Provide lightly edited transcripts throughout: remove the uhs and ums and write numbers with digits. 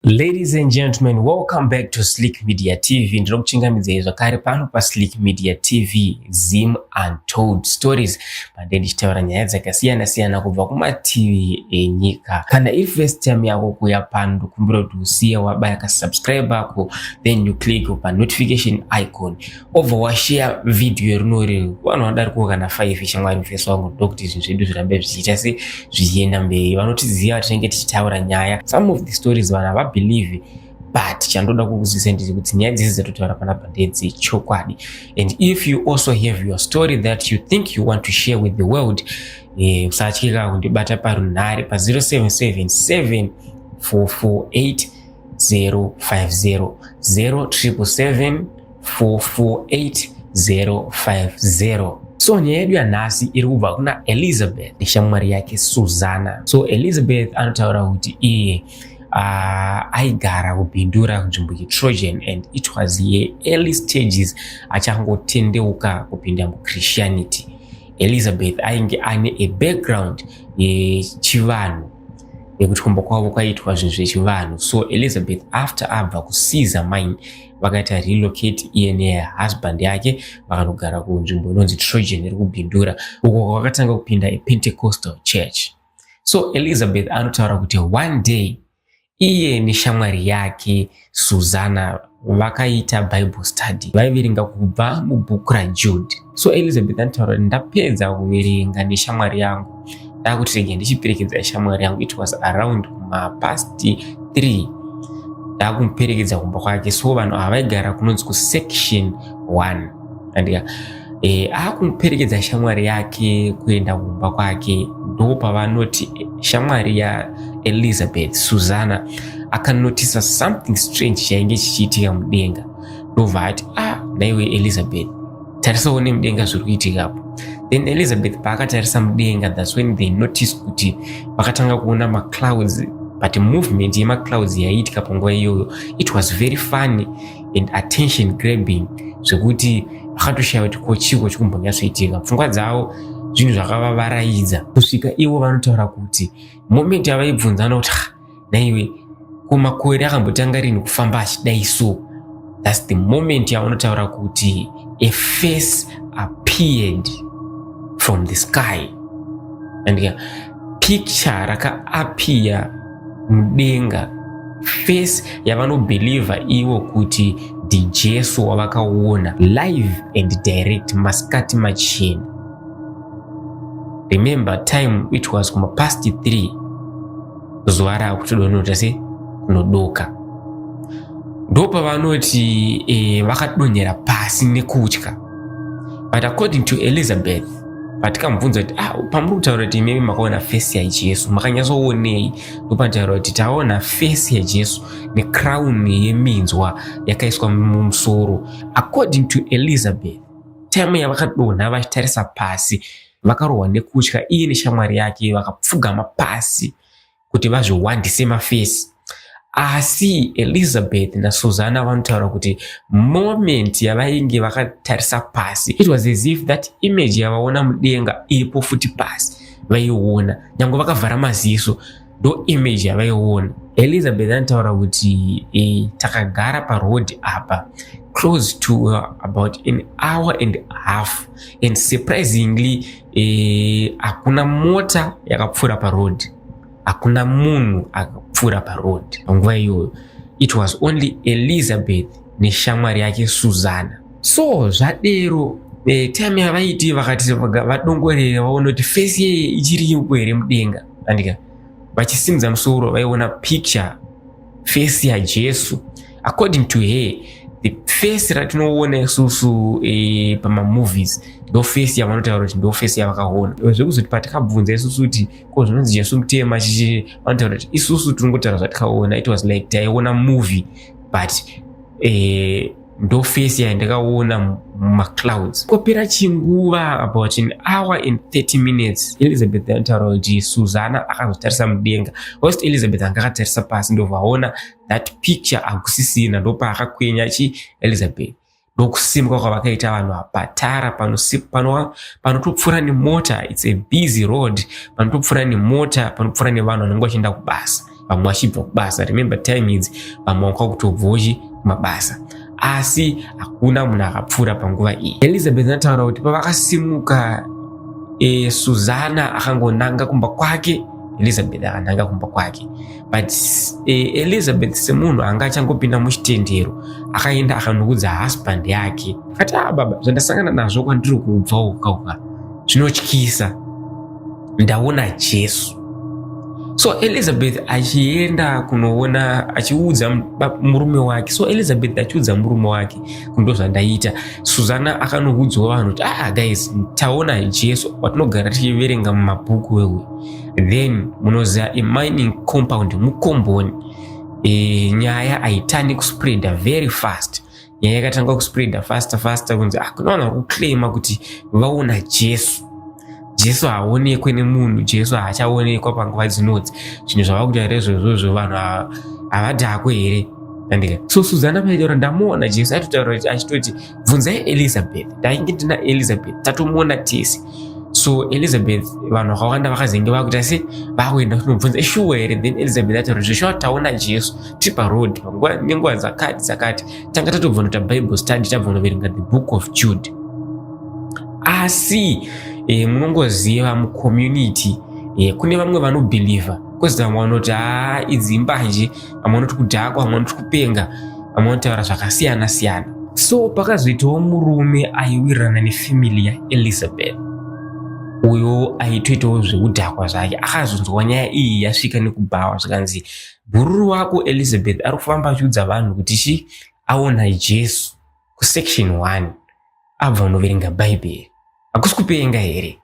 Ladies and gentlemen, welcome back to Slick Media TV. Ndinokuchingamidzai zvakare pano paSlick Media TV, Zim Untold Stories, pande ndichitaura nyaya dzakasiyana siyana kubva kumativi enyika. Kana iri first time yako kuuya pano, ndokumbira kuti usiye wabaya kasubscribe ako, then you click pa notification icon, obva washare video rinori vanhu vanodarikawo kana 5. Shamwari, mufesi wangu, ndokuti zvinhu zvedu zvirambe zvichiita se zvichienda mberi. Vanotiziva tinenge tichitaura nyaya, some of the stories vanhu havabelieve, but chandoda kukuzivisa ndechekuti nyaya dzese dzatotaura panapa ndedzechokwadi. And if you also have your story that you think you want to share with the world, usatyika kundibata parunhare pa077 448 050, 0777 448 050. So nyaya yedu yanhasi iri kubva kuna Elizabeth neshamwari yake Suzana. So Elizabeth anotaura kuti iye aigara kuBindura, kunzvimbo yeTrojan, and it was yeearly stages achangotendeuka kupinda muChristianity. Elizabeth ainge ane a background yechivanhu, yekuti kumba kwavo kwaitwa zvinhu zvechivanhu. So Elizabeth, after abva kuCaesar Mine, vakaita relocate iye nehusband yake, vakanogara kunzvimbo inonzi Trojan iri kuBindura, uko kwakatanga kupinda aPentecostal church. So Elizabeth anotaura kuti one day iye neshamwari yake Suzana vakaita Bible study, vaiverenga kubva mubhuku raJude. So Elizabeth anotaura kuti, "Ndapedza kuverenga neshamwari yangu, ndakuti rege ndichiperekedza shamwari yangu." It was around kumapast 3, ndakumuperekedza kumba kwake. So vanhu ava vaigara kunonzi kuSection 1, andika akumuperekedza shamwari yake kuenda kumba kwake, ndo pavanoti shamwari yaElizabeth Suzana akanotisa something strange chainge chichiitika mudenga. Ndobva ati, "Ah, naiwe Elizabeth, tarisawo nemudenga zviri kuitikapo." Then Elizabeth paakatarisa mudenga, that's when they noticed kuti vakatanga kuona maclouds, but movement yemaclouds yaiitika panguva iyoyo, it was very funny and attention grabbing, zvekuti vakatoshaya kuti ko chiko chikumbonyatsoitika. Pfungwa dzavo zvinhu zvakavavaraidza kusvika ivo vanotaura kuti moment yavaibvunzana kuti, "Ah, naiwe, ko makore akambotanga rini kufamba achidai?" So that's the moment yavanotaura kuti a face appeared from the sky, and picture rakaappear mudenga, face yavanobhelievha ivo kuti ndiJesu wavakaona live and direct masikati machena. Remember, time it was kuma past 3, zuva raakutodonota se kunodoka. Ndopavanoti vakadonhera pasi nekutya. But according to Elizabeth, patikamubvunza kuti, "Ah, pamuri kutaura kuti imimi makaona face yaJesu, makanyatsoonei?" Ndopanotaura kuti, "Taona face yaJesu necrown yeminzwa yakaiswa mumusoro." According to Elizabeth, time yavakadonha vachitarisa pasi, vakarohwa nekutya, iye neshamwari yake vakapfugama pasi kuti vazviwandise maface. Asi Elizabeth naSuzana vanotaura kuti moment yavainge vakatarisa pasi, it was as if that image yavaona mudenga iripo futi pasi, vaiona nyange vakavhara maziso, ndo image yavaiona. Elizabeth anotaura kuti takagara paroad apa close to about an hour and a half, and surprisingly hakuna mota yakapfuura paroad, hakuna munhu akapfuura paroad panguva iyoyo. It was only Elizabeth neshamwari yake Suzana. So zvadero, time yavaiti vakati vadongorere vaona kuti face yeye ichiripo here mudenga, andika vachisimudza musoro vaiona picture, face yaJesu. According to her, the face ratinoona isusu pamamovies ndo face yavanotaura kuti ndo face yavakaona. Zvekuzoti patakabvunza isusu kuti ko zvinonzi Jesu mutema chichi, vanotaura kuti, "Isusu tinongotaura zvatikaona. It was like taiona movie, but ndo face yandakaona mumaclouds." Kwapera chinguva, about an hour and 30 minutes, Elizabeth anotaura kuti Suzana akazotarisa mudenga, whilst Elizabeth anga akatarisa pasi, ndobva aona that picture hakusisina. Ndopaakakwenya chi Elizabeth, ndokusimuka kwavakaita vanhu apatara panotopfuura nemota. It's a busy road, panotopfuura nemota, panopfuura nevanhu vanenge vachienda kubasa. Vamwe vachibva kubasa, remember time idzi vamwe vanga kutobvochi kumabasa, asi hakuna munhu akapfuura panguva iyi. Elizabeth anotaura kuti pavakasimuka, Suzana akangonanga kumba kwake, Elizabeth akananga kumba kwake. But Elizabeth, semunhu anga achangopinda muchitendero, akaenda akanoudza husband yake, akati, "Ah baba, zvandasangana nazvo kwandiri kubva ukauka zvinotyisa, ndaona Jesu." So Elizabeth achienda kunoona, achiudza murume wake. So Elizabeth achiudza murume wake kundo zvandaita, Suzana akanoudzwa vanhu kuti, "Ah guys, taona Jesu watinogara tichiverenga mumabhuku wewe." Then munoziva imining compound, mukomboni, nyaya haitani kuspreada very fast. Nyaya yakatanga kuspreada faster faster, kunzi, "Ah, kuna vanhu vari kuclaima kuti vaona Jesu." Jesu haaonekwe nemunhu, Jesu haachaonekwa panguva dzinodzi. Zvinhu zvava kuita izvozvozvo, vanhu havadhakwe here? Andika. So Suzana paitaura, "Ndamuona Jesu," aitotaura achitoti, "Bvunzai Elizabeth, ndainge ndina Elizabeth, tatomuona tese." So Elizabeth, vanhu vakawanda vakazenge vakuita se vakuenda kunobvunza, "Ishuwa here?" Then Elizabeth ataura, "Zveshuwa taona Jesu tiri paroad panguva nenguva dzakati dzakati, tanga tatobva noita Bible study, tabva noverenga the Book of Jude." Asi munongoziva mucommunity kune vamwe vanobhilivha, kwezi vamwe vanoti, "Haa, idzi mbanje," vamwe vanoti kudhakwa, vamwe vanoti kupenga, vamwe vanotaura zvakasiyana siyana. So pakazoitawo murume aiwirirana nefamily yaElizabeth, uyo aitoitawo zvekudhakwa zvake. Akazonzwa nyaya iyi yasvika nekubhawa, zvikanzi, "Bhururu wako Elizabeth ari kufamba achiudza vanhu kuti chi aona Jesu kusection 1, abva unoverenga Bhaibheri, hakusi kupenga here?"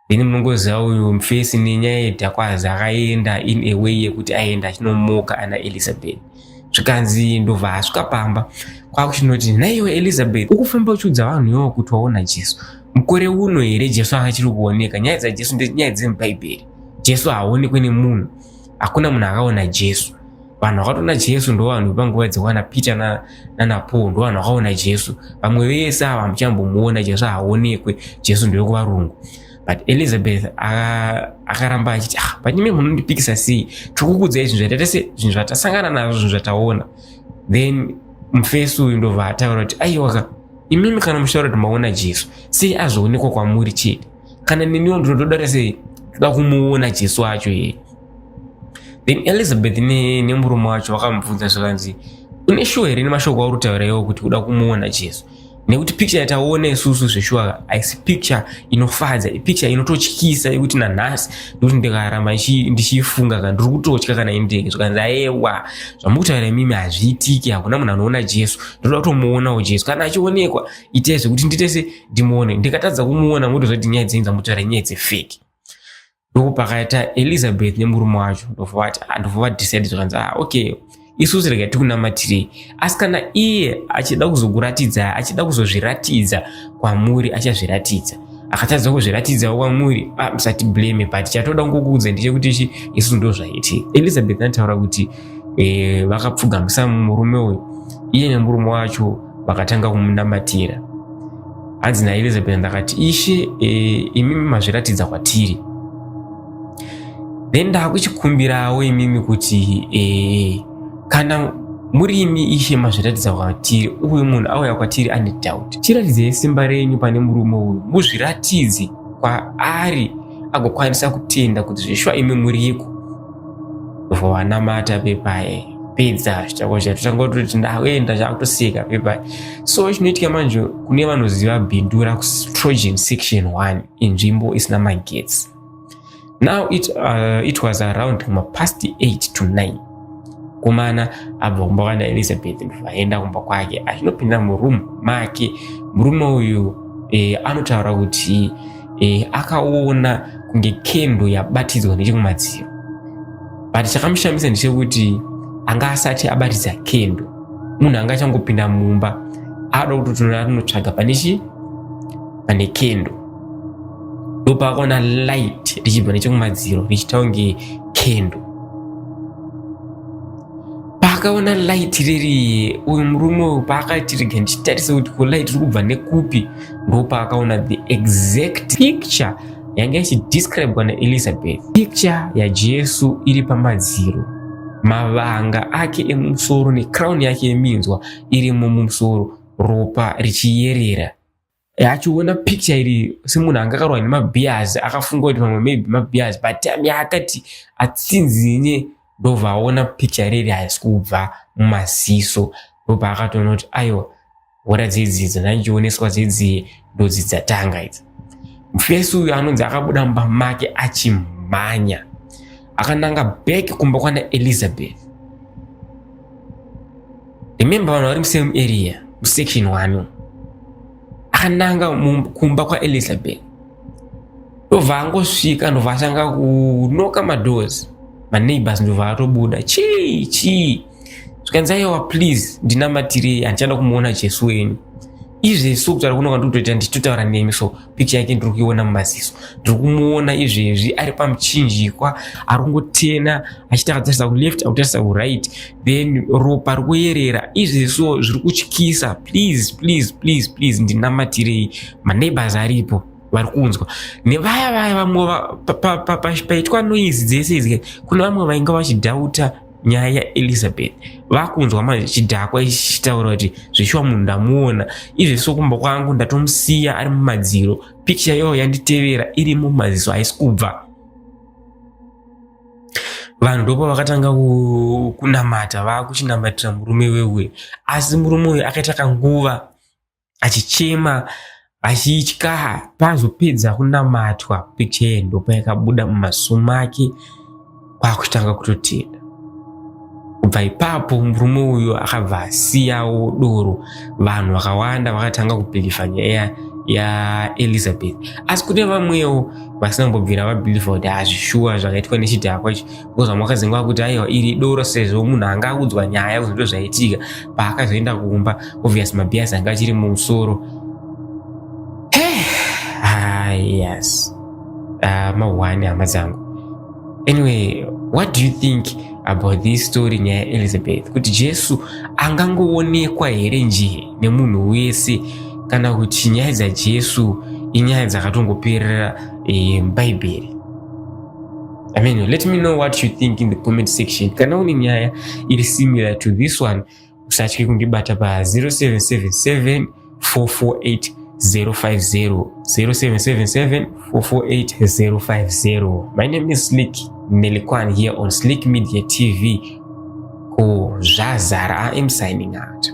Then munongoziva uyu mufesi nenyaya yedhakwazi akaenda in a way yekuti aenda achinomoka ana Elizabeth. Zvikanzi ndobva asvika pamba kwakuchinoti, "Naiwe Elizabeth, ukufamba uchiudza vanhu iwowo kuti waona Jesu mukore uno here? Jesu achiri kuoneka? Nyaya dzaJesu ndenyaya dzemubhaibheri. Jesu haaonekwe nemunhu, hakuna munhu akaona Jesu. Vanhu vakatoona Jesu ndo vanhu vepanguva dzekwana Peter nanaPaul, ndo vanhu vakaona Jesu. Vamwe vese ava hamuchambomuona Jesu, haaonekwe. Jesu ndewekuvarungu." But Elizabeth akaramba achiti, "Ah, but imi munondipikisa sei? Tiri kukudzai zvinhu zvataita se zvinhu zvatasangana nazvo, zvinhu zvataona." Then mufesi uyu ndobva ataura kuti, "Aiwaka, imimi kana muchitaura kuti maona Jesu, sei azoonekwa kwamuri chete? Kana neniwo ndinotoda sei, toda kumuona Jesu wacho here?" Then Elizabeth nemurume wacho vakamubvunza, zvakanzi, "Une shuwa here nemashoko auri kutaura iwo kuti kuda kumuona Jesu? Nekuti picture yataona isusu zveshuwa haisi picture inofadza, ipicture inototyisa yekuti nanhasi nekuti ndikaramba ndichiifunga kana ndiri kutotya kana indege." Zvikanzi, "Aewa, zvamukutaura imimi hazviitiki, hakuna munhu anoona Jesu. Ndoda kutomuonawo Jesu. Kana achionekwa, itai zvekuti ndiite se ndimuone. Ndikatadza kumuona, motozoti nyaya dzenyu dzamutaura nyaya dzefake." Ndokupakaita Elizabeth nemurume wacho ndobva vadecide, zvakanzi, "Ah, okay, isusu rega tikunamatirei, asi kana iye achida kuzokuratidza, achida kuzozviratidza kwamuri, achazviratidza. Akatadza kuzviratidzawo kwamuri, ah, musati blame, but chatoda kungokuudza ndechekuti chi isusu ndo zvaitika." Elizabeth anotaura kuti vakapfugamisa murume uyu, iye nemurume wacho vakatanga kumunamatira. Hanzi naElizabeth, "Ndakati, 'Ishe, imimi mazviratidza kwatiri, then ndakuchikumbirawo imimi kuti kana murimi Ishe mazviratidza kwatiri, uyu munhu auya kwatiri ane doubt, chiratidzei simba renyu pane murume uyu, muzviratidze kwaari agokwanisa kutenda kuti zveshuwa imi muriko.'" Ndobva vanamata pepaye, pedza zvichako chatotanga kutoti ndakuenda, chakutoseka pepaye. So chinoitika manje, kune vanoziva Bindura, kuTrojan Section 1, inzvimbo isina magetsi. Now it was around past 8 to 9. Komana abva kumba kwana Elizabeth, ndobva aenda kumba kwake. Achinopinda muroom make, murume uyu anotaura kuti akaona kunge candle yabatidzwa nechekumadziro, but chakamushamisa ndechekuti anga asati abatidza candle. Munhu anga achangopinda mumba, ada kutotora rinotsvaga pane chi pane candle, ndopaakaona light richibva nechekumadziro richiita kunge candle. Paakaona light riri, uyu murume uyu paakati, "Rega ndichitarise kuti ko light riri kubva nekupi," ndopaakaona the exact picture yanga ichidescribwa naElizabeth, picture yaJesu iri pamadziro. Mavanga ake emumusoro necrown yake yeminzwa irimo mumusoro, ropa richiyerera. Achiona picture iri semunhu anga akarwa nemabeers, akafunga kuti pamwe maybe mabeers, but time yaakati atsinzinye, ndobva aona picture riri haisi kubva mumaziso. Ndobva akatoona kuti aiwa, hora dzidzi dzandandichioneswa dzidzi ndodzi dzatanga idzi. Mufesi uyu anonzi akabuda mumba make achimhanya, akananga back kumba kwana Elizabeth. Remember, vanhu vari musame area, musection 1. Akananga kumba kwaElizabeth, ndobva angosvika, ndobva atanga kunoka madoors. Maneighbors ndobva atobuda. "Chii, chii?" Zvikanzi, "Aiwa, please ndinamatirei, handichada kumuona Jesu wenyu izvezvi. Kutaura kunoka ndikutoita ndichitotaura nemi, so picture yake ndiri kuiona mumaziso, ndiri kumuona izvezvi ari pamuchinjikwa, ari kungotena achiti akatarisa kuleft, akutarisa kuright, then ropa ri kuyerera izvezvi, so zviri kutyisa. Please, please, please, please ndinamatirei." Maneighbors aripo vari kunzwa nevaya vaya vamwe paitwa noise dzese idzi. Kune vamwe vainga vachidoubta nyaya yaElizabeth, vakunzwa manje chidhakwa ichi chichitaura kuti zveshuwa munhu ndamuona izvezvi, sokumba kwangu ndatomusiya ari mumadziro, picture iyoyo yanditevera, iri mumaziso, haisi kubva. Vanhu ndopa vakatanga kunamata, vakuchinamatira murume wewe. Asi murume uyu akaita kanguva achichema, achitya. Pazopedza kunamatwa, picture ndopa yakabuda mumaziso make, kwakutanga kutotenda. Kubva ipapo murume uyu akabva asiyawo doro. Vanhu vakawanda vakatanga kubeliever nyaya yaElizabeth, asi kune vamwewo vasina kumbobvira vabeliever kuti hazvishuwa zvakaitwa nechidhakwa ichi, because vamwe vakazenga kuti aiwa, iri doro, sezvo munhu anga audzwa nyaya kuti ndo zvaitika. Paakazoenda kumba, obvious mabeers anga achiri mumusoro. Ah, yes, mahwani, hama dzangu. Anyway, what do you think about this story, nyaya yaElizabeth, kuti Jesu angangoonekwa here nje nemunhu wese, kana kuti nyaya dzaJesu inyaya dzakatongoperera mubhaibheri? I mean, let me know what you think in the comment section. Kana une nyaya iri similar to this one, usatye kundibata pa 0777 448 050, 0777 448 050. My name is Slick Melikwan here on Slick Media TV. Ko zvazara, I am signing out.